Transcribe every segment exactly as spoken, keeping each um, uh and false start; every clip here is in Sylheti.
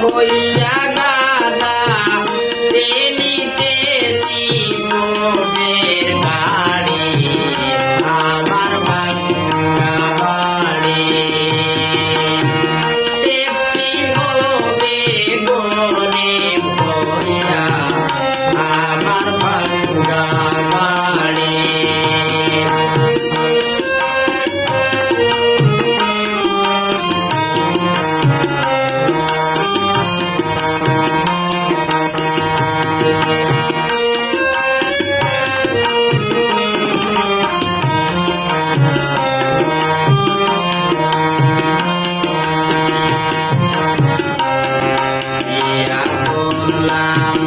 কইয়া গাদা, তেলিতেছি বউয়ের গাড়ি, আমার ভাঙ্গা বাড়ি। দেখছি বউয়ে গরিব হইয়া, আমার ভাঙ্গা বাড়ি। বিয়া করলাম,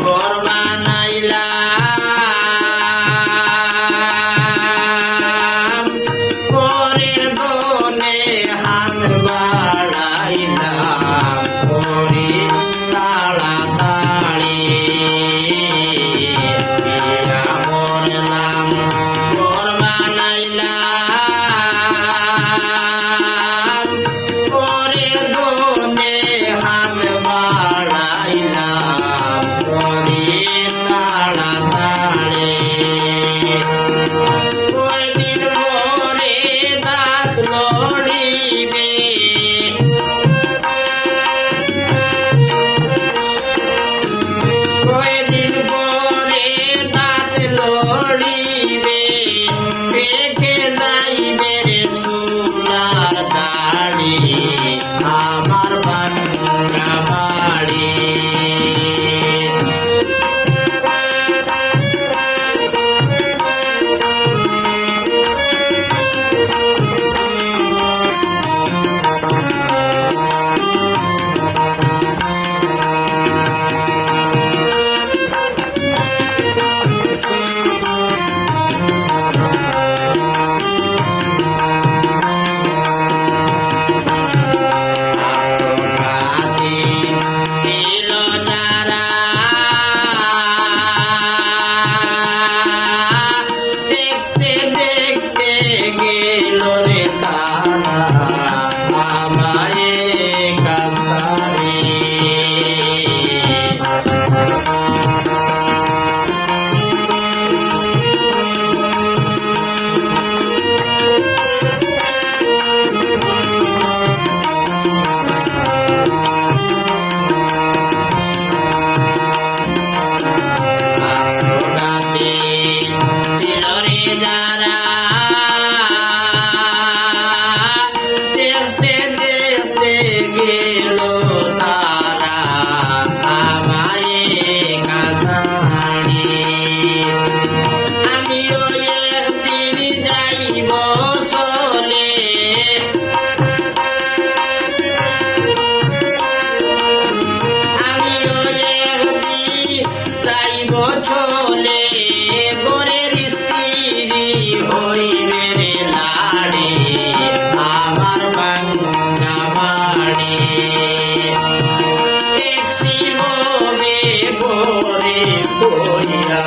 ঘর বানাইলাম, পরের ধনে হাত বাড়াইলাম, করি তাড়াতাড়ি। বিয়া করলাম, ঘর বানাইলাম, পরের ধনে হাত বাড়াইলাম, করি তাড়াতাড়ি। কয়দিন পরে দাঁত লড়িবে, কয়দিন পরে দাঁত লড়িবে, পেকে যাইবে রে চুলার দাড়ি, আমার ভাঙ্গা বাড়ি। ছিল যারা, দেখতে দেখতে গেল রে তারা, আমায় কাছাড়ি। ছিল রে যারা, দেখতে দেখতে গেল তারা, আমায় কাছাড়ি। আমিও একদিন যাইব চলে, আমিও একদিন যাইব চলে, ঘরের স্ত্রী হইবে রে লাড়ি, আমার ভাঙ্গা বাড়ি। দেখছি বউয়ে গরিব হইয়া,